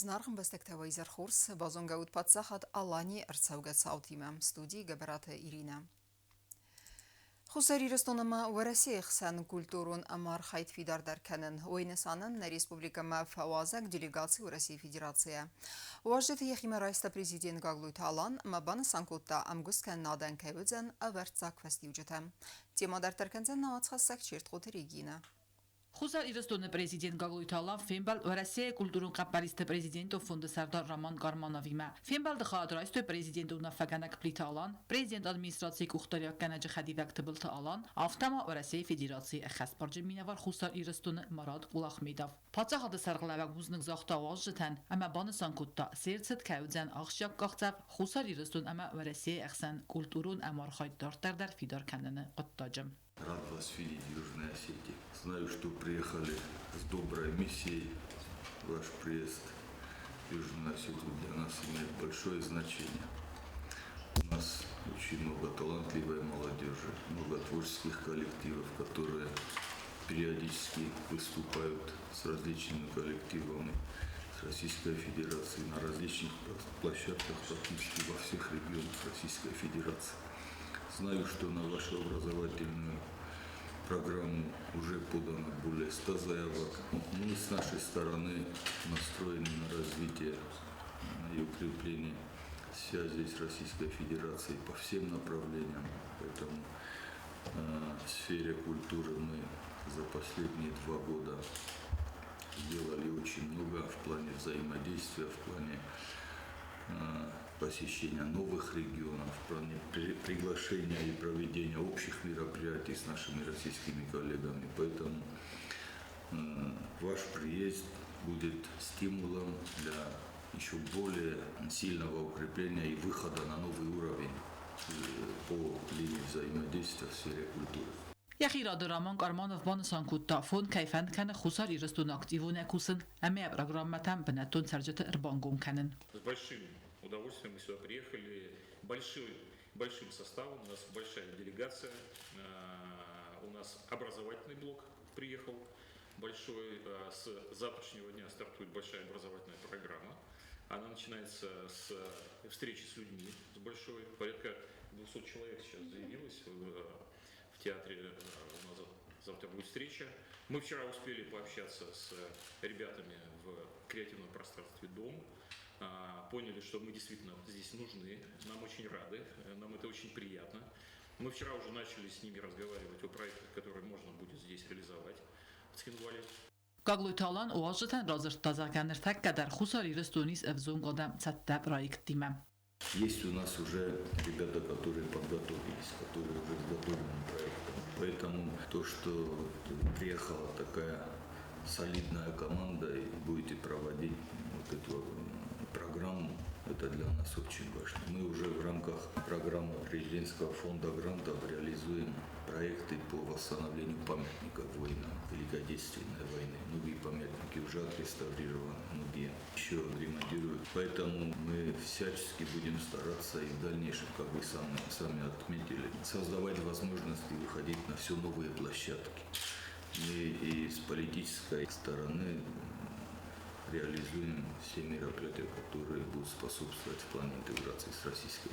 Зынаргъ ӕмбӕстӕгтӕ, уӕ изӕр хорз! Базонгӕ ут паддзахад Аланийы ӕрцӕугӕ цаутимӕ. Студийы Гӕбӕраты Иринӕ. Хуссар Ирыстон ӕмӕ Уӕрӕсейы хсӕн культурон ӕмархайд фидардӕр кӕнын. Уый нысанӕн нӕ республикӕмӕ фӕуазӕг делегаци Уӕрӕсейы Федерацийӕ. Уазджыты йӕхимӕ райста президент Гаглойты Алан ӕмӕ банысан кодта, ӕмгуысткӕнынадӕн кӕй уыдзӕн ӕвӕрццаг фӕстиуджытӕ. Темӕ дарддӕр кӕндзӕн нӕ уацхӕссӕг Чертхъоты Регинӕ. Хуссар Ирыстоны президент Гаглойты Алан фембӕлд Уӕрӕсейы культурон хъӕппӕристы президентон фонды сӕрдар Роман Кармановимӕ. Фембӕлды хайад райстой президенты уынаффӕгӕнӕг Плиты Алан, президент администрацийы къухдариуӕггӕнӕджы хӕдивӕг Тыбылты Алан, афтӕ ма Уӕрӕсейы Федерацийы ӕххӕстбарджын минӕвар Хуссар Ирыстоны Марат Кулахметов. Паддзахады сӕргълӕууӕг бузныг загъта уазджытӕн ӕмӕ банысан кодта, се рцыд кӕй уыдзӕн ахсджиаг къахдзӕф Хуссар Ирыстон ӕмӕ Уӕрӕсейы ӕхсӕн культурон ӕмархайд дарддӕр дӕр фидар кӕныны хъуыддаджы. Рад вас видеть в Южной Осетии. Знаю, что приехали с доброй миссией. Ваш приезд в Южную Осетию для нас имеет большое значение. У нас очень много талантливой молодежи, много творческих коллективов, которые периодически выступают с различными коллективами с Российской Федерации на различных площадках практически во всех регионах Российской Федерации. Знаю, что на вашу образовательную программу уже подано более 100 заявок. Мы с нашей стороны настроены на развитие и укрепление связей с Российской Федерацией по всем направлениям. Поэтому в сфере культуры мы за последние 2 года сделали очень много в плане взаимодействия, в плане посещения новых регионов, в плане приглашения и проведения общих мероприятий с нашими российскими коллегами. Поэтому ваш приезд будет стимулом для еще более сильного укрепления и выхода на новый уровень по линии взаимодействия в сфере культуры. Йӕхи рады Роман Карманов банысан кодта, фонд кӕй фӕнд кӕны Хуссар Ирыстоны активонӕй кусын ӕмӕ программӕтӕм бынӕттон цӕрджыты ӕрбангом кӕнын. С большим удовольствием мы сюда приехали, большим составом, у нас большая делегация, у нас образовательный блок приехал большой, с завтрашнего дня стартует большая образовательная программа. Она начинается с встречи с людьми, с большой, порядка 200 человек сейчас заявилось в театре, у нас завтра будет встреча. Мы вчера успели пообщаться с ребятами в креативном пространстве «Дом», поняли, что мы действительно здесь нужны, нам очень рады, нам это очень приятно. Мы вчера уже начали с ними разговаривать о проектах, которые можно будет здесь реализовать в Цхинвале. Гаглойты Алан уазджытӕн радзырдта, зӕгъгӕ, ныртӕккӕ дӕр Хуссар Ирыстон ис ӕвзонг адӕм цӕттӕ проекттимӕ. Есть у нас уже ребята, которые подготовились, которые уже с готовым проектом. Поэтому то, что приехала такая солидная команда и будете проводить вот эту программу, это для нас очень важно. Мы уже в рамках программы президентского фонда грантов реализуем проекты по восстановлению памятников воинам Великой Отечественной войны. Многие памятники уже отреставрированы, многие еще ремонтируют. Поэтому мы всячески будем стараться и в дальнейшем, как вы сами отметили, создавать возможности выходить на все новые площадки. Мы и с политической стороны реализуем все мероприятия, которые будут способствовать в плане интеграции с Российской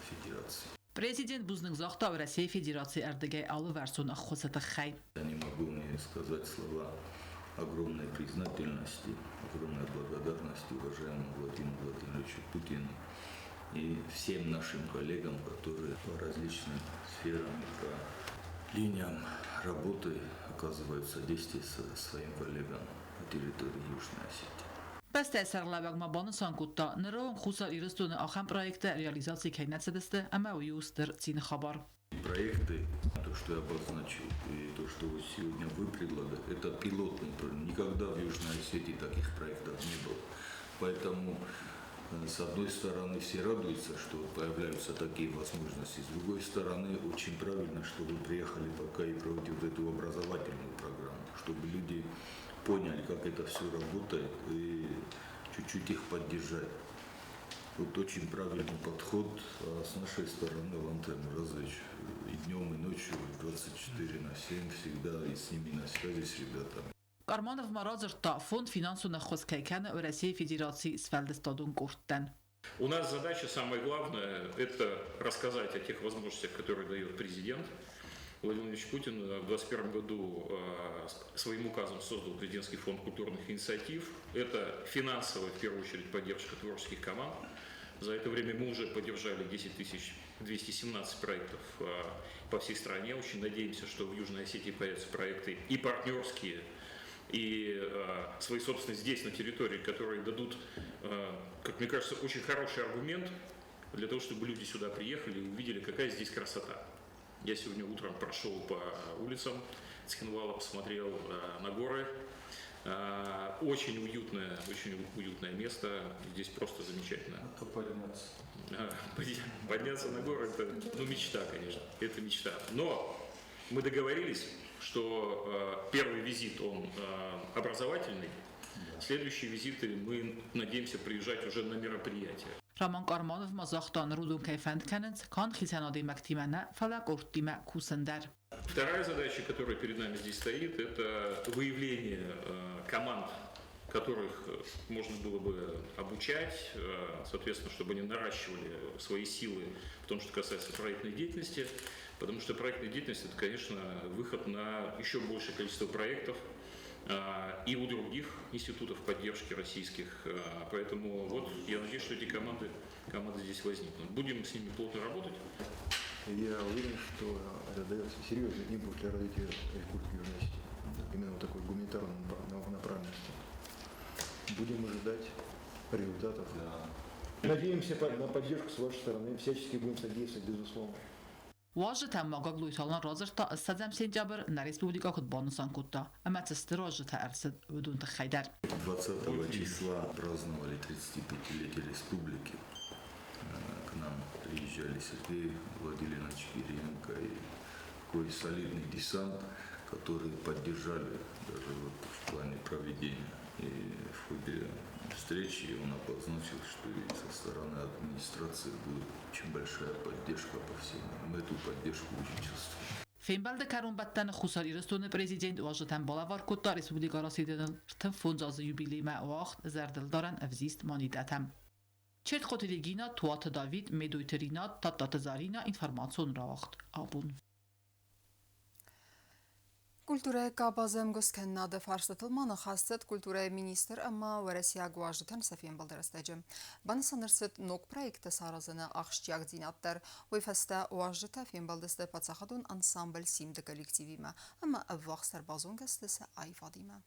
Федерацией. Президент бузныг загъта Уӕрӕсейы Федерацийы ӕрдыгӕй алыварсон ӕххуысы тыххӕй. Я не могу не сказать слова огромной признательности, огромной благодарности уважаемому Владимиру Владимировичу Путину и всем нашим коллегам, которые по различным сферам и по линиям работы оказывают содействие своим коллегам на территории Южной Осетии. Бӕстӕйы сӕргълӕууӕг ма банысан кодта, ныры онг Хуссар Ирыстоны ахӕм проекттӕ реализаци кӕй нӕ цыдысты ӕмӕ уый у стыр цины хабар. Проекты, то, что я обозначил, и то, что вы сегодня вы предлагаете, это пилотный проект. Никогда в Южной Осетии таких проектов не было. Поэтому, с одной стороны, все радуются, что появляются такие возможности. С другой стороны, очень правильно, что вы приехали пока и проводите вот эту образовательную программу, чтобы люди поняли, как это все работает, и чуть-чуть их поддержать. Вот очень правильный подход. А с нашей стороны Алан Таймуразович и днем, и ночью, 24 на 7 всегда и с ними на связи, с ребятами. Карманов ма радзырдта, фонд финансон ӕххуыс кӕй кӕны Уӕрӕсейы Федерацийы сфӕлдыстадон къордтӕн. У нас задача самая главная – это рассказать о тех возможностях, которые дает президент. Владимир Владимирович Путин в 2021 году своим указом создал Президентский фонд культурных инициатив. Это финансовая, в первую очередь, поддержка творческих команд. За это время мы уже поддержали 10 217 проектов по всей стране. Очень надеемся, что в Южной Осетии появятся проекты и партнерские, и свои собственные здесь, на территории, которые дадут, как мне кажется, очень хороший аргумент для того, чтобы люди сюда приехали и увидели, какая здесь красота. Я сегодня утром прошел по улицам Цхинвала, посмотрел на горы. Очень уютное место. Здесь просто замечательно. А подняться? Подняться на горы – это, ну, мечта, конечно. Это мечта. Но мы договорились, что первый визит, он образовательный. Следующие визиты мы надеемся приезжать уже на мероприятия. Роман Карманов ма загъта, ныр уыдон кӕй фӕнд кӕнынц, канд хицӕн адӕймӕгтимӕ нӕ, фӕлӕ къордтимӕ кусын дӕр. Вторая задача, которая перед нами здесь стоит, это выявление команд, которых можно было бы обучать, соответственно, чтобы они наращивали свои силы в том, что касается проектной деятельности, потому что проектная деятельность – это, конечно, выход на еще большее количество проектов и у других институтов поддержки российских. Поэтому вот я надеюсь, что эти команды здесь возникнут. Будем с ними плотно работать. Я уверен, что это дает серьезный импульс для развития культуры Южной Осетии. Именно вот такой гуманитарной направленности. Будем ожидать результатов. Да. Надеемся на поддержку с вашей стороны, всячески будем содействовать, безусловно. Уазджытӕн ма Гаглойты Алан радзырдта, 20 сентябрь нӕ республикӕ куыд банысан кодта ӕмӕ цы стыр уазджытӕ ӕрцыд, уыдон тыххӕй дӕр. 20 числа праздновали 35-летие республики. К нам приезжали Сергей Владимирович Кириенко и такой солидный десант, который поддержали даже вот в плане проведения. И в ходе встречи он обозначил, что и со стороны администрации будет очень большая поддержка по всем. Мы эту поддержку очень чувствуем. Фембӕлды кӕронбӕттӕны Хуссар Ирыстоны президент уазджытӕн балӕвар кодта республикӕ расидыныл 35 азы юбилеймӕ уагъд зӕрдылдарӕн ӕвзист монетӕтӕ. Чертхъоты Регина, Туаты Давид, Медойты Ринат, Тадтаты Зарина, информацион рауагъд Абон. Культурӕйы къабазы ӕмгуысткӕнынады фарстытыл ма ныхас цыд культурӕйы министр ӕмӕ уӕрӕсейаг уазджытӕн сӕ фембӕлды рӕстӕджы. Банысан ӕрцыд ног проекттӕ саразыны ахсджиагдзинад дӕр. Уый фӕстӕ уазджытӕ фембӕлдысты паддзахадон ансамбль «Симд-ы» коллективимӕ ӕмӕ ӕввахсдӕр базонгӕ сты сӕ аивадимӕ.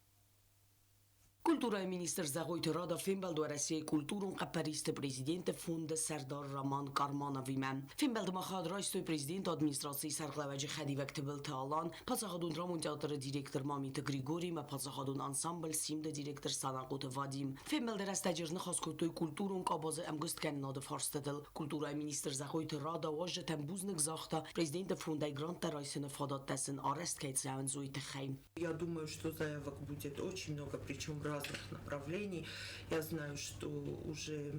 Культурӕйы министр Зӕгъойты Рада фембӕлд Уӕрӕсейы культурон хъӕппӕристы президенты фонды сӕрдар Роман Кармановимӕ. Фембӕлды ма хайад райстой президенты администрацийы сӕргълӕууӕджы хӕдивӕг Тыбылты Алан, паддзахадон драмон театры директор Мамиты Григорий ӕмӕ паддзахадон ансамбль «Симд-ы» директор Санахъоты Вадим. Фембӕлды рӕстӕджы ӕрныхас кодтой культурон къабазы ӕмгуысткӕнынады фарстытыл. Культурӕйы министр Зӕгъойты Рада уазджытӕн бузныг загъта, президенты фондӕй гранттӕ райсыны фадӕттӕ сын арӕзт кӕй цӕуынц, уый тыххӕй. Я думаю, что заявок будет очень много, причем разных направлений. Я знаю, что уже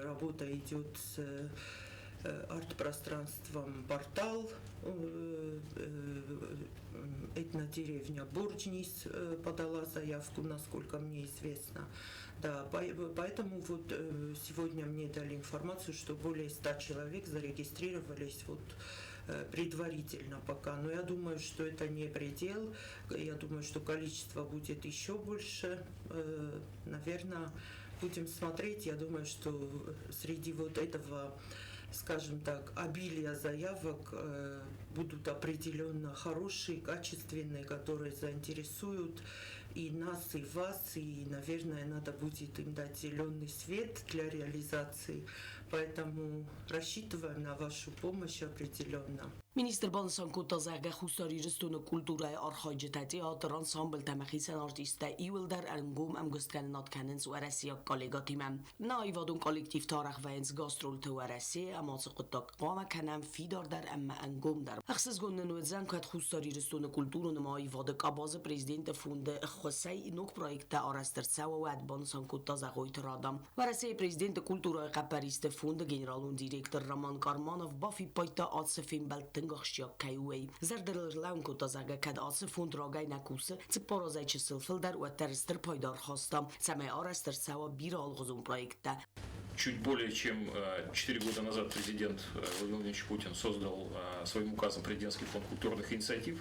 работа идет с арт-пространством «Портал», этнодеревня Борджнис подала заявку, насколько мне известно. Да, поэтому вот сегодня мне дали информацию, что более 100 человек зарегистрировались вот предварительно пока. Но я думаю, что это не предел. Я думаю, что количество будет еще больше. Наверное, будем смотреть. Я думаю, что среди вот этого, скажем так, обилия заявок будут определенно хорошие, качественные, которые заинтересуют и нас, и вас, и, наверное, надо будет им дать зеленый свет для реализации. Поэтому рассчитываем на вашу помощь определенно. Министр банысан кодта, зӕгъгӕ, Хуссар Ирыстоны культурӕйы архайджытӕ, театр, ансамблтӕ ӕмӕ хицӕн артисттӕ иууылдӕр ӕнгом ӕмгуысткӕнынад кӕнынц уӕрӕсейаг коллегӕтимӕ. Нӕ аивадон коллективтӕ арӕх вӕййынц гастролты Уӕрӕсейы ӕмӕ ацы хъуыддаг хъуамӕ кӕнӕм фидардӕр ӕмӕ ӕнгомдӕр. Ӕхсызгон нын уыдзӕн, кӕд Хуссар Ирыстоны культурон ӕмӕ аивады къабазы президенты фонды ӕххуысӕй ног проекттӕ арӕзт ӕрцӕуа, уӕд, банысан кодта Зӕгъойты Рада. Уӕрӕсейы президенты культурӕйы хъӕппӕристы фонды генералон директор Роман Карманов бафиппайдта, ацы фембӕлд тынг Тынг ахсджиаг кӕй у, уый. Зӕрдыл ӕрлӕууын кодта, зӕгъгӕ, кӕд ацы фонд рагӕй нӕ кусы, 40 азӕй чысыл фылдӕр, уӕддӕр стыр пайда ӕрхаста, цӕмӕй арӕзт ӕрцӕуа бирӕ алыгъуызон проекттӕ. Чуть более чем 4 года назад президент Владимир Владимирович Путин создал своим указом Президентский фонд культурных инициатив.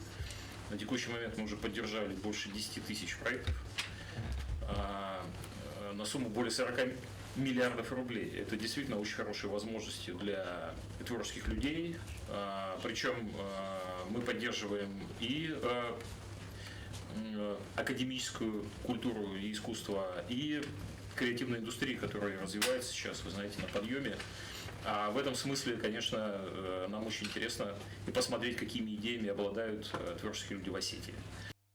На текущий момент мы уже поддержали больше 10 тысяч проектов на сумму более 40 миллиардов рублей. Это действительно очень хорошие возможности для творческих людей. Причем мы поддерживаем и академическую культуру и искусство, и креативную индустрию, которая развивается сейчас, вы знаете, на подъеме. А в этом смысле, конечно, нам очень интересно и посмотреть, какими идеями обладают творческие люди в Осетии.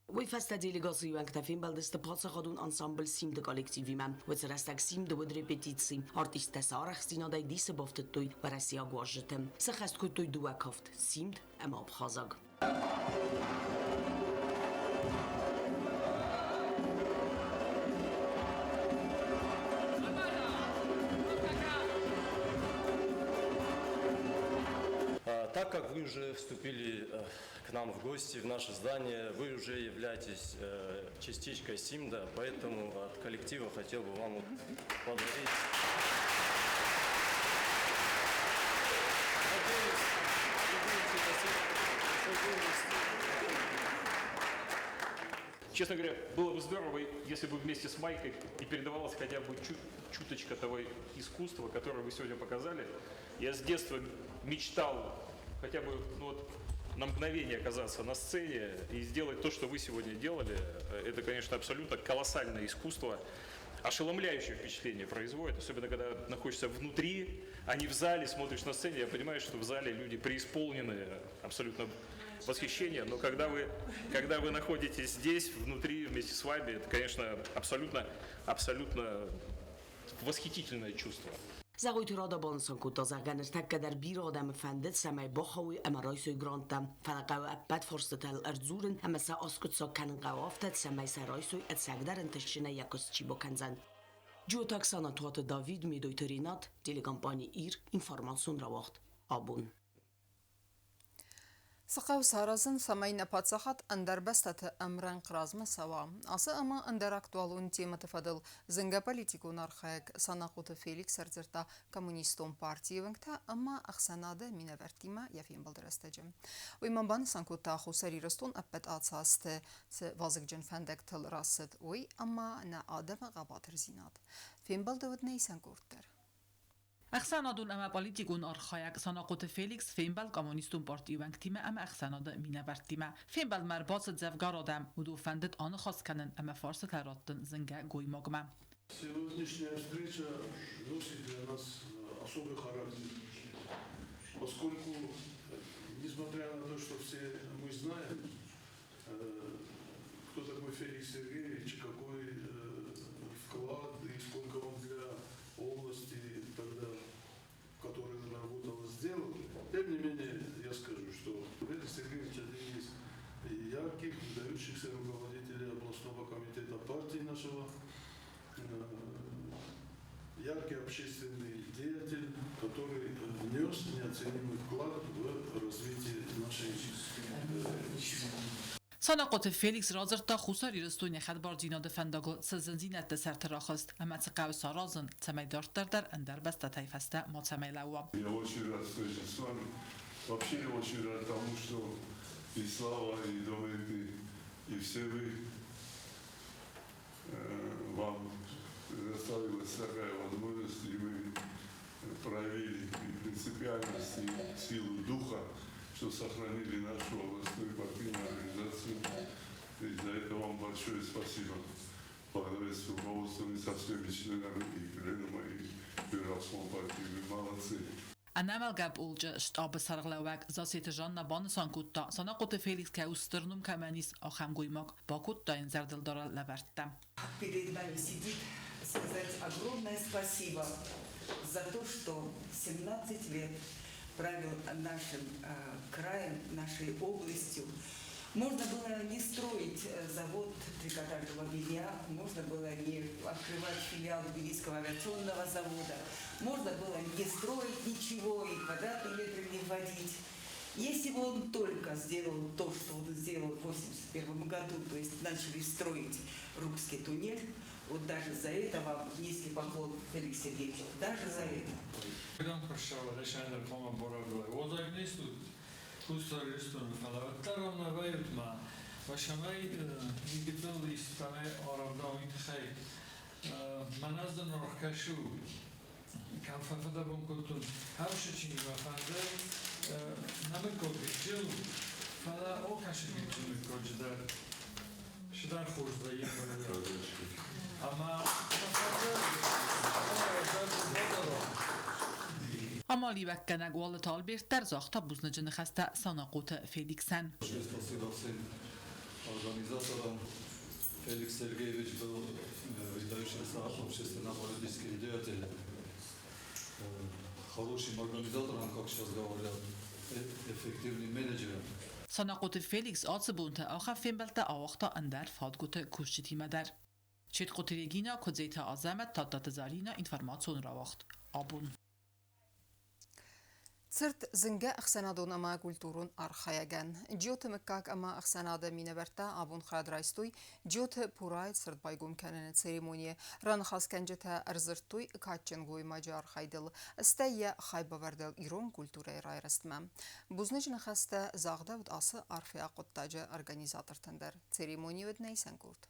Уый фӕстӕ делегацийы уӕнгтӕ фембӕлдысты паддзахадон ансамбль «Симд-ы коллективимӕ. Уыцы рӕстӕг «Симд» уыд репетици. Артисттӕ сӕ арӕхстдзинадӕй дисы бафтыдтой уӕрӕсейаг уазджыты. Сӕххӕст кодтой дыууӕ кафт – «Симд» ӕмӕ «Абхазаг». Так как вы уже вступили к нам в гости, в наше здание, вы уже являетесь частичкой Симда, поэтому от коллектива хотел бы вам вот подарить. Надеюсь, вы будете носить с гордостью. Честно говоря, было бы здорово, если бы вместе с майкой и передавалось хотя бы чуточка того искусства, которое вы сегодня показали. Я с детства мечтал хотя бы, ну, вот, на мгновение оказаться на сцене и сделать то, что вы сегодня делали. Это, конечно, абсолютно колоссальное искусство. Ошеломляющее впечатление производит, особенно когда находишься внутри, а не в зале, смотришь на сцене. Я понимаю, что в зале люди преисполнены абсолютно восхищения, но когда вы находитесь здесь, внутри, вместе с вами, это, конечно, абсолютно, абсолютно восхитительное чувство. Зӕгъойты Рада банысан кодта, зӕгъгӕ, ныртӕккӕ дӕр бирӕ адӕмы фӕндыд, цӕмӕй бахауой ӕмӕ райсой гранттӕ. Фӕлӕ хъӕуы ӕппӕт фарстытыл ӕрдзурын ӕмӕ сӕ аскъуыддзаг кӕнын хъӕуы афтӕ, цӕмӕй сӕ райсой ӕцӕгдӕр ӕнтыстджынӕй йӕ куыст чи бакӕндзӕн. Джиоты Оксана, Туаты Давид, Медойты Ренат, телекомпани «Ир», информацион рауагъд «Абон». Цы хъӕуы саразын, цӕмӕй нӕ паддзахад ӕндӕр бӕстӕты ӕмрӕнхъ размӕ цӕуа? Ацы ӕмӕ ӕндӕр актуалон темӕты фӕдыл зынгӕ политикон архайӕг Санахъоты Феликс ӕрдзырдта коммунистон партийы уӕнгтӕ ӕмӕ ӕхсӕнады минӕвӕрттимӕ йӕ фембӕлды рӕстӕджы. Уый ма банысан кодта, Хуссар Ирыстон ӕппӕт ацы азты цы вазыгджын фӕндӕгтыл рацыд, уый ӕмӕ нӕ адӕмы хъӕбатырдзинад. Фембӕлды уыд нӕ исӕн къорд дӕр. Ӕхсӕнадон ӕмӕ политикон архайӕг Санахъоты Феликс фембӕлд коммунистон партийы уӕнгтимӕ ӕмӕ ӕхсӕнады минӕвӕрттимӕ. Фембӕлдмӕ ӕрбацыд дзӕвгар адӕм, уыдон фӕндыд аныхас кӕнын ӕмӕ фарстытӕ раттын зынгӕ гоймагмӕ. Сегодняшняя встреча носит для нас особый характер, поскольку, несмотря на то, что все мы знаем, кто такой Феликс Сергеевич, какой вклад и сколько он для области тогда, в которой он работал, сделал, тем не менее я скажу, что Феликс Сергеевич один из ярких, выдающихся руководителей областного комитета партии нашего, яркий общественный деятель, который внес неоценимый вклад в развитие нашей Санахъоты Феликс радзырдта Хуссар Ирыстоны хӕдбардзинады фӕндагыл цы зындзинӕдты сӕрты рахызт ӕмӕ цы хъӕуы саразын, цӕмӕй дарддӕр дӕр ӕндӕр бӕстӕтӕй фӕстӕ мацӕмӕй лӕууа. Я очень рад встрече с вами. Вообще я очень рад тому, что и Слава, и Доменти, и все вы, вам предоставилась такая возможность, и вы проявили и принципиальность, и силу духа, что сохранили нашу областную партийную организацию. И за это вам большое спасибо. Во главе с руководством и со всеми членами и пленума, и бюро партии. Вы молодцы. Ӕнӕмӕлгӕ полчъы штабы сӕргълӕууӕг Зассеты Жанна банысан кодта, Санахъоты Феликс кӕй у стыр ном кӕмӕн ис, ахӕм гоймаг. Бакодта йын зӕрдылдарӕн лӕвӕрттӕ. Перед нами сидит, сказать огромное спасибо за то, что 17 лет правил нашим краем, нашей областью. Можно было не строить завод трикотажного белья, можно было не открывать филиал Тбилисского авиационного завода, можно было не строить ничего и квадратные метры не вводить. Если бы он только сделал то, что он сделал в 1981 году, то есть начали строить Рурский туннель, вот даже за это вам низкий поклон, Феликс Сергеевич, даже за это. Амалиуӕггӕнӕг Уалыты Альберт дӕр загъта бузныджы ныхӕстӕ Санахъоты Феликсӕн. Большое спасибо всем организаторам. Феликс Сергеевич был выдающимся общественно-политическим деятелем, хорошим организатором, как сейчас говорят, эффективным менеджером. Санахъоты Феликс ацы бонты ахӕм фембӕлдтӕ ауагъта ӕндӕр фадгуыты кусджытимӕ дӕр. Четхъоты Регина, Куыдзеты Азӕмӕт, Тадтаты Зӕринӕ, информацион рауагъд Абон. Цырт зынгӕ ӕхсӕнадон ӕмӕ культурон архайӕгӕн. Джиоты мыггаг ӕмӕ ӕхсӕнады минӕвӕрттӕ абон хайад райстой Джиоты Пурайы цырт байгом кӕныны церемонийы. Раныхасгӕнджытӕ ӕрдзырдтой кадджын гоймаджы архайдыл, стӕй йӕ хайбавӕрдыл ирон культурӕйы райрӕзтмӕ. Бузныджы ныхӕстӕ загъдӕуыд ацы арфӕйаг хъуыддаджы организатортӕн дӕр. Церемони уыд нӕ исӕн къорд.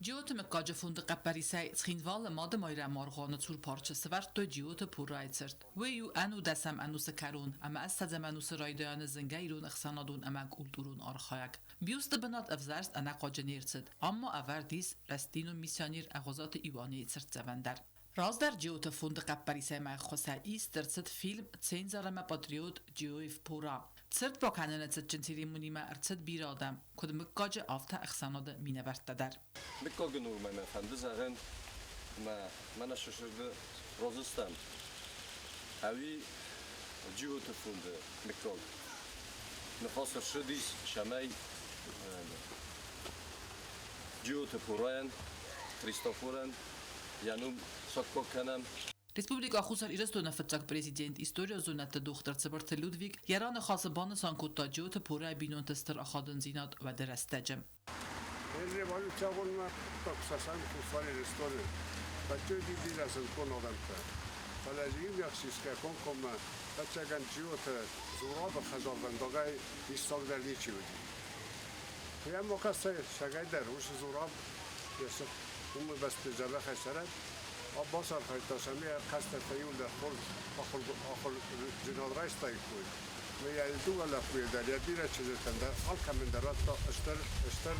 Джиоты мыггаджы фонды хъӕппӕрисӕй Цхинвалы Мады Майрӕмы аргъуаны цур парчы сӕвӕрдтой Джиоты Пурайы цырт. Уый у ӕнудӕсӕм ӕнусы кӕрон ӕмӕ ӕссӕдзӕм ӕнусы райдайӕны зынгӕ ирон ӕхсӕнадон ӕмӕ культурон архайӕг. Бюсты бынат ӕвзӕрст ӕнӕхъуаджы не рцыд. Ам ма ӕвӕрд ис рӕстдинон миссионер Ӕгъуызаты Иуанейы цыртдзӕвӕн дӕр. Раздӕр Джиоты фонды хъӕппӕрисӕй ма ӕххуысӕй ист ӕрцыд фильм «Цензор ӕмӕ патриот Джиоев Пура». Цырт бакӕныны цытджын церемонимӕ ӕрцыд бирӕ адӕм, куыд мыггаджы, афтӕ ӕхсӕнады минӕвӕрттӕ дӕр. Мыггаджы номӕй мӕ фӕнды зӕгъын, ӕмӕ мӕнӕ сысырды розыстӕм ӕви Джиоты фонды мыггаг ныхас ӕрцыдис, цӕмӕй Джиоты Пурайӕн, Христофорӕн йӕ ном саккаг кӕнӕм. Республикӕ Хуссар Ирыстоны фыццаг президент, историон зонӕдты дохтыр Цыбырты Людвиг йӕ раныхасы банысан кодта Джиоты Пурайы бинонты стыр ахадындзинад уӕды рӕстӕджы. Революциагъоммӕ хъуыддаг Хуссар Ирыстоны фӕччыди бирӕ зындгонд адӕмтӕ. Фӕлӕ дзы иунӕг сисгӕ комкоммӕ ӕцӕгӕн Джиоты Зурабы хӕдзарвӕндагӕй диссагдӕр ничи уыди. Йӕ кӕсӕй сагӕйдӕр уыцы Зураб йӕ уымы бӕсты дзӕбӕхӕй цӕрӕд, бацархайдта, цӕмӕй кӕстӕртӕ иуылдӕр хорз ахуырдзинад райстаиккой. Йӕ дыууӕ лӕппуйы дӕр, йӕ бирӕ чызджытӕн дӕр алкӕмӕн дӕр радта стыр стыр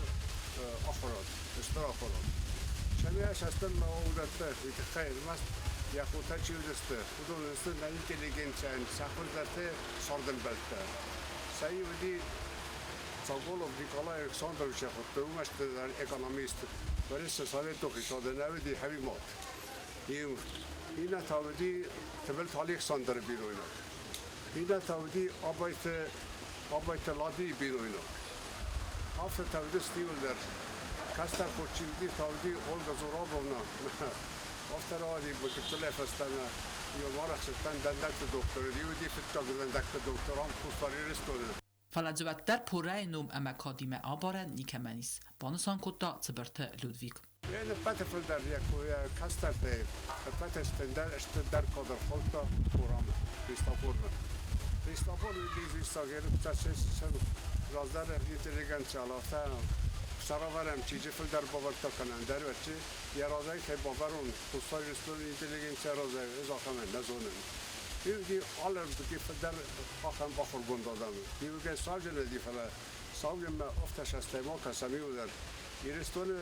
ахуырад, стыр ахуырад. Цӕмӕй сӕстӕн уыдӕттӕ уый тыххӕй ӕрмӕст йӕ хотӕ чи уыдысты, уыдон уыдысты нӕ интеллигенцийӕн сӕ хуыздӕрты цардӕмбӕлттӕ. Сӕ иу уыди Цаголов Николай Александрович хуыдтой, уымӕ экономист, Уӕрӕсе Советон хицауады нӕ уыди хӕримат. Иннӕ та уыди Тыбылты Александры бинойнаг. Иннӕ та уыди Абайты, Абайты Ладийы бинойнаг. Афтӕ та уыдысты иуылдӕр. Кӕстӕр хо чи уыди, та уыди Ольга Зурабовна. Афтӕ рауади гыццылӕй фӕстӕмӕ. Иу арӕхсыдтӕн дӕндӕгты дохтыр уыди, уыди фыццаг дӕндӕгты дохтыр ам Хуссар Ирыстоны. Фӕлӕ дзы уӕддӕр Пурайы ном ӕмӕ кадимӕ абарӕн никӕмӕн ис, банысан кодта Цыбырты Людвиг. Ӕппӕты фылдӕр йӕ кӕстӕртӕй ӕппӕты стырдӕр кад ӕрхаудта Пурамӕ, Христоформӕ. Христофор уыди диссаг раздӕр интеллигенци афтӕ сӕрӕвӕрӕн чиджы фылдӕр бавӕрдта кӕнӕ ӕндӕр вӕччи йӕ разӕй кӕй бавӕрон Хуссар Ирыстоны интеллигенцийы разӕй, ӕз ахӕмӕн нӕ зонын. Иуги алырдыги фылдӕр ахӕм ахуыргонд адӕм. Иугай сауджын уыди, фӕлӕ сауджынмӕ афтӕ састӕй ма кӕсӕм иуылдӕр. Ирыстоны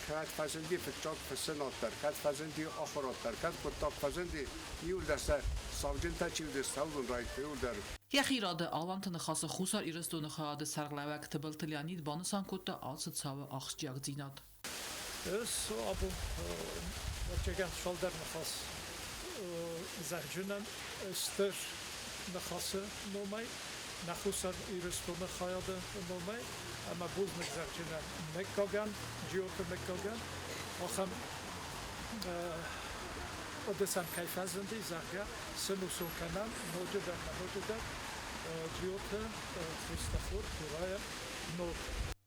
кӕд фӕзынди фыццаг фыссынад дӕр, кӕд фӕзынди ахуырад дӕр, кӕд хъуыддаг фӕзынди, иуылдӕр сӕ сауджынтӕ чи уыдысты, уыдон райдыдтой иуылдӕр. Йӕхи рады Аланты Ныхасы Хуссар Ирыстоны хайады сӕргълӕууӕг Тыбылты Леонид банысан кодта ацы цауы ахсджиагдзинад. Ӕз абон ӕвӕццӕгӕн цалдӕр ныхас зӕгъдзынӕн стыр Ныхасы номӕй, нӕ Хуссар Ирыстоны хайады номӕй ӕмӕ бузныг зӕгъдзынӕн мыггагӕн, Джиоты мыггагӕн, ахӕм хъуыды сӕм кӕй фӕзынди, зӕгъгӕ, сынусон кӕнӕм ноджыдӕр ӕмӕ ноджыдӕр. Джиоты Христофор Пурайы ног.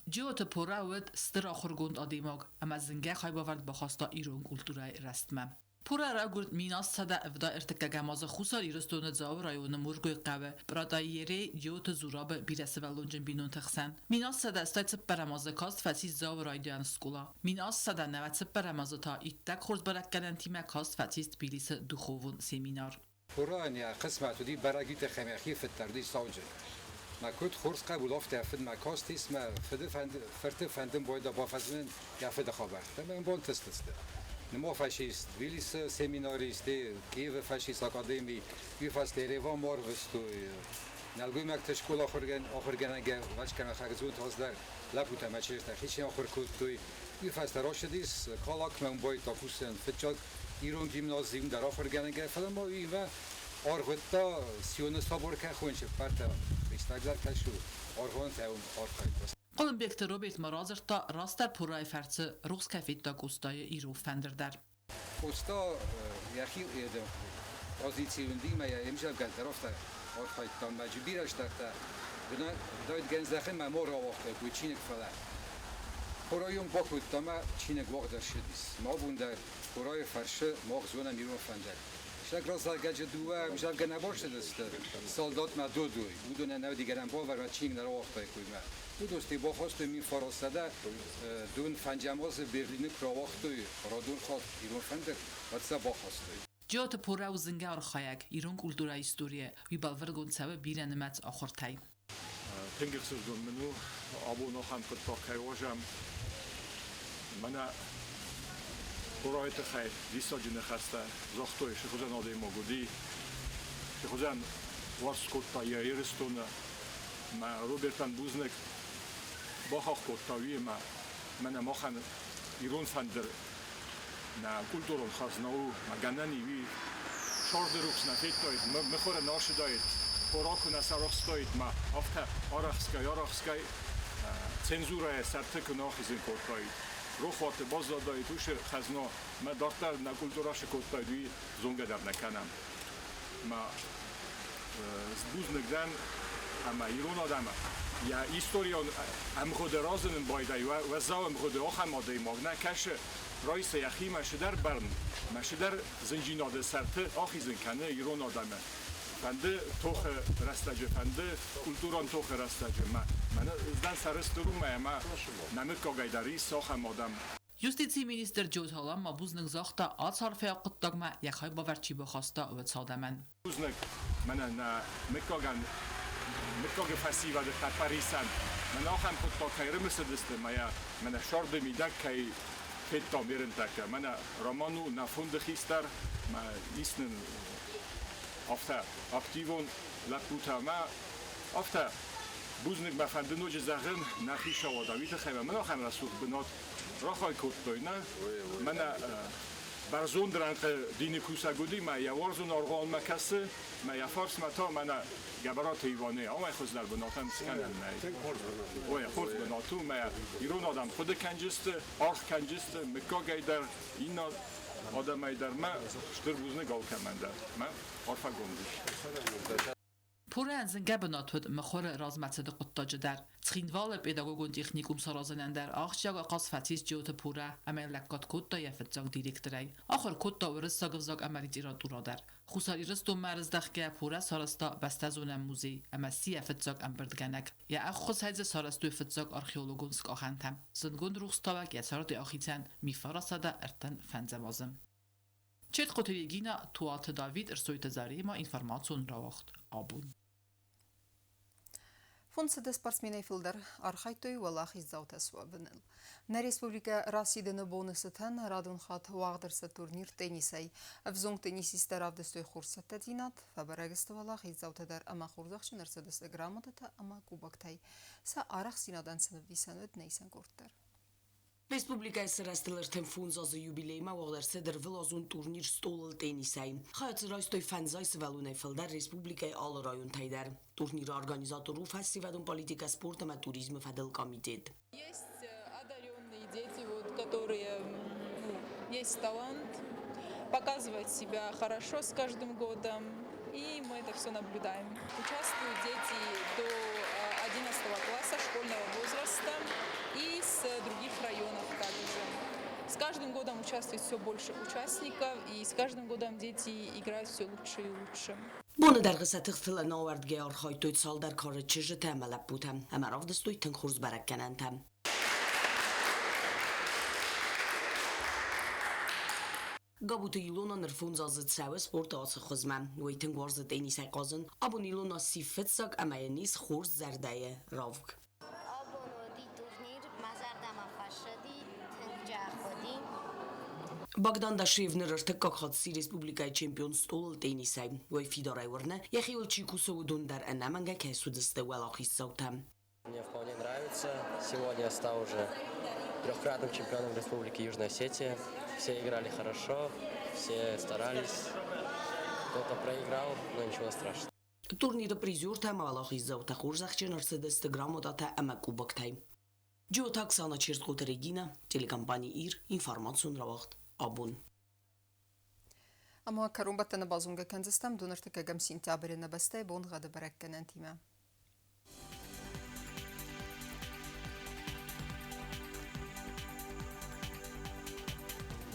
Джиоты Пура уыд стыр ахуыргонд адӕймаг ӕмӕ зынгӕ хайбавӕрд бахаста ирон культурӕйы рӕзтмӕ. Пура райгуырд 1873 азы Хуссар Ирыстоны Дзауы районы Мургуйы хъӕуы Пъратъайерей Джиоты Зурабы бирӕсывӕллонджын бинонты хсӕн. 1884 азы каст фӕцис Дзауы райдиан скъола. 1894 азы та иттӕг хорз бӕрӕггӕнӕнтимӕ каст фӕцис Тбилисы духовон семинар. Пурайӕн йӕ хъысмӕт уыди бӕрӕгиты хӕмӕхи фыддӕр уыди сауджын. Мӕ куыд хорз хъӕбул, афтӕ фыд мӕ кастис, мӕ фыды фырты фӕндын бойда бафӕзмын йӕ фыды хабӕрттӕ. Мӕ бон тыстысты. Ныма фӕсист Тбилисы семинаристы, Киевы фӕсист академи, уый фӕстӕ Ереван арвыстой. Нӕлгоймӕгты скъола ахуыргӕнӕгӕ вӕчкӕмӕ хӕгдзуд раздӕр лӕппутӕ мӕ чызджытӕ хицӕн ахуыр кодтой. Уый фӕстӕ рацыдис Калакмӕ, уым байта кусын фыццаг ирон гимназиум дӕр ахуыргӕнӕгӕ, фӕлӕ ма уыимӕ аргъуыдта Сионы собор кӕй хоньсы партӕ хистӕгдӕр кӕсы, аргъуантӕ уым архайдта. Хъуылымбегты Роберт ма радзырдта, растдӕр Пурайы фӕрцы рухс кӕй федта Къостайы ирон фӕндыр дӕр. Къоста йӕхи позици уындимӕ йӕ ӕмзӕвгӕ дӕр афтӕ архайдта ӕмӕ бирӕ стӕгтӕ Дойдгӕнзӕхы мӕ мо рауагътой, уый чиныг, фӕлӕ Хорайон бакодта мӕ чиныг уагъд ӕрцыдис. Ма бон дӕр Хорайы фӕрсы мах зонӕм ирон фӕндыр. Стӕг раззагӕджы дыууӕ ӕмзӕвгӕ нӕ бацыдысты солдатмӕ Додой. Уыдонӕн ӕвдигӕнӕн бавӕрмӕ чиныг нӕ рауагътаиккой мӕ. Уыдон бахастой 1900 дун фӕнджӕм азы Берлины куы рауагътой радон хатт ирон фӕндыр, уӕд сӕ бахастой. Джиоты Пора у зынгӕ архайӕг ирон культурӕйы историйӕ, уый бӕлвырдгонд цӕуы бирӕнымӕц ахуыртӕй. Тынг ӕхсызгон мын у, абон ахӕм хъуыддаг кӕй уарзӕм. Мӕнӕ Порайы тыххӕй диссаджы ныхӕстӕ загътой, цы хуызӕн адӕймаг уыди, цы хуызӕн уарзт кодта йӕ Ирыстоны. Мӕ Робертӕн бузныг бахахх кодта уыимӕ, мӕнӕ махӕн ирон фӕндыр нӕ культурон хӕзна у, мӕ гӕнӕн и уый сӕрды рухс нӕ федтаид, мыхуыры нӕ ацыдаид, Пора куы нӕ сарӕхстаид, мӕ афтӕ арӕхсгай-арӕхсгай цензурӕйы сӕрты куы нӕ ахизын кодтаид, рохуаты баззадаид уыцы хӕзна, мӕ дарддӕр нӕ культурӕ цы кодтаид, уый зонгӕ дӕр нӕ кӕнӕм. Мӕ бузныг дӕн ӕмӕ ирон адӕмы йӕ историон ӕмгъуыды разынын байдайы, уӕззау ӕмгъуыды ахӕм адӕймаг нӕ кӕсы, райсы йӕхимӕ цыдӕр бӕрн, мӕ цыдӕр зынджинады сӕрты ахизын кӕны ирон адӕмы. Фӕнды тохы рӕстӕджы, фӕнды культурон тохы рӕстӕджы. Мӕнӕ ӕз сӕрыстыр у мӕ ӕмӕ нӕ мыггагӕй дӕр ис ахӕм адӕм. Юстицийы министр Джиоты Алан ма бузныг загъта ацы арфӕйаг хъуыддагмӕ йӕ хайбавӕрд чи бахаста, уыцы адӕмӕн. Бузныг мӕнӕн нӕ мыггагӕн, мыггаджы фӕсивӕды хъӕппӕрисӕн. Мӕн ахӕм хъуыддаг кӕй рымысыдысты мӕ йӕ мӕнӕ сӕрды мидӕг кӕй федтам ерынтӕккӕ. Мӕнӕ Роман у нӕ фонды хистӕр, мӕ ис нын афтӕ активон лӕппутӕ мӕ афтӕ бузныг мӕ фӕнды ноджы зӕгъын нӕ хицауад уый тыххӕй мӕ мын ахӕм рӕсугъд бынат рахай кодтой, нӕ? Мӕнӕ бӕрзонд рӕнхъы дины кусӕг уыди, мӕ йӕ уарзон аргъуанмӕ кӕсы, мӕ йӕ фарсмӕ та мӕнӕ Гӕбӕраты Иваны амӕй хуыздӕр бынатӕн скӕнӕн нӕй. Ой, хорз бынат у, мӕ ирон адӕм хъуыды кӕнджысты, аргъ кӕнджысты, мыггагӕй дӕр, иннӕ адӕмӕй дӕр мӕ стыр бузныг алкӕмӕн дӕр. Мӕ арфӕгонд ис. Пурӕн зынгӕ бынат уыд мыхуыры размӕцыды хъуыддаджы дӕр. Цхинвалы педагогон техникум саразынӕн дӕр ахсджиаг ахъаз фӕцис Джиоты Пурӕ ӕмӕ лӕггад кодта йӕ фыццаг директорӕй. Ахуыр кодта уырыссаг ӕвзаг ӕмӕ литературӕ дӕр. Хуссар Ирыстонмӕ ӕрыздӕхгӕйӕ Пурӕ сарӕзта бӕстӕзонӕн музей ӕмӕ сси йӕ фыццаг ӕмбырдгӕнӕг. Йӕ ӕххуысӕй дзы сарӕзтой фыццаг археологон скъахӕнтӕ. Зындгонд рухстауӕг йӕ царды ахицӕн 1935 азы. Четхъоты Регина, Туаты Давид, Ӕрсойты Заремӕ, информацион рауагъд абон. 500 спортсменӕй фылдӕр архайдтой уӕлахиздзаутӕ суӕвыныл. Нӕ республикӕ расидыны боны цытӕн радон хатт уагъд ӕрцыд турнир теннисӕй. Ӕвзонг теннисисттӕ равдыстой хорз цӕттӕдзинад, фӕбӕрӕг сты уӕлахиздзаутӕ дӕр ӕмӕ хорзӕхджын ӕрцыдысты грамотатӕ ӕмӕ кубоктӕй. Сӕ арӕхстдзинадӕн сын ӕвдисӕн уыд нӕ исӕн къорд дӕр. Республикӕйы сырӕзтыл 35 азы юбилеймӕ уагъд ӕрцыд ӕрвылазон турнир стъолыл теннисӕй. Хайад дзы райстой фӕндзай сывӕллонӕй фылдӕр республикӕйы алы районтӕй дӕр. Турниры организатор у фӕсивӕдон политикӕ, спорт ӕмӕ туризмы фӕдыл комитет. Есть одаренные дети, вот, которые, ну, есть талант, показывать себя хорошо с каждым годом. И мы это все наблюдаем. Участвуют дети до 11 класса школьного возраста и с других районов также. С каждым годом участвует все больше участников, и с каждым годом дети играют все лучше и лучше. Боны дӕргъы сӕ тыхтыл ӕнӕауӕрдгӕ архайдтой цалдӕр кары чызджытӕ ӕмӕ лӕппутӕ ӕмӕ равдыстой тынг хорз бӕрӕггӕнӕнтӕ. Габуты Илона ныр 5 азы цӕуы спорты ацы хуызмӕ. Уый тынг уарзы теннисӕй хъазын. Абон Илона сси фыццаг ӕмӕ йын ис хорз зӕрдӕйы равг. Абон уыди турнир, мӕ зӕрдӕмӕ фӕцыди, тынг джах уыди. Богдан Дашиев ныр ӕртыккаг хатт сси республикӕйы чемпион стъолыл теннисӕй. Уый фидарӕй уырны, йӕхиуыл чи кусы, уыдон дӕр ӕнӕмӕнгӕй кӕй суыдзысты уӕлахиздзаутӕ. Мне вполне нравится. Сегодня я стал уже трехкратным чемпионом Республики Южная Осетия. Все играли хорошо, все старались. Кто-то проиграл, но ничего страшного. Турниры призертӕ ӕмӕ уӕлахиздзаутӕ хорзӕхджын ӕрцыдысты грамотатӕ ӕмӕ кубоктӕй. Джиоты Оксана, Чертхъоты Регина, телекомпани «Ир», информацион рауагъд «Абон». Ӕмӕ кӕронбӕттӕны базонгӕ кӕндзыстӕм 25 сентябры нӕ бӕстӕйы боныгъӕды бӕрӕггӕнӕнтимӕ.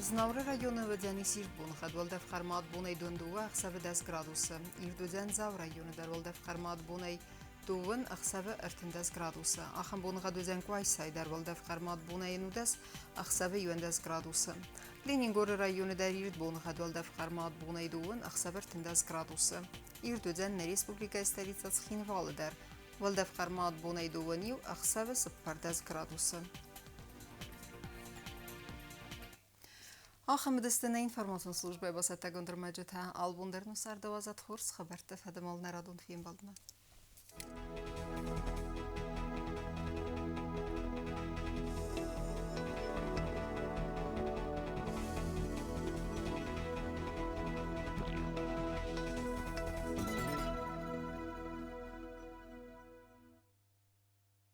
Знауыры районы уыдзӕнис ирд боныгъӕд, уӕлдӕф хъӕрмад бонӕй 22, ӕхсӕвы 10 градусы. Ирд уыдзӕн Дзауы районы дӕр, уӕлдӕф хъӕрмад бонӕй 20, ӕхсӕвы 13 градусы. Ахӕм боныгъӕд уыдзӕн Къуайсайы дӕр, уӕлдӕф хъӕрмад бонӕй 11, ӕхсӕвы 11 градусы. Ленингоры районы дӕр ирд боныгъӕд, уӕлдӕф хъӕрмад бонӕй 20, ӕхсӕвы 13 градусы. Ирд уыдзӕн нӕ республикӕйы столицӕ Цхинвалы дӕр, уӕлдӕф хъӕрмад бонӕй 21, ӕхсӕвы 14 градусы. Ахӕм уыдысты нӕ информацион службӕйы бацӕттӕгонд ӕрмӕджытӕ. Албон дӕр нӕ цардауадзӕд хорз хабӕртты фӕдыл нӕ радон фембӕлдмӕ.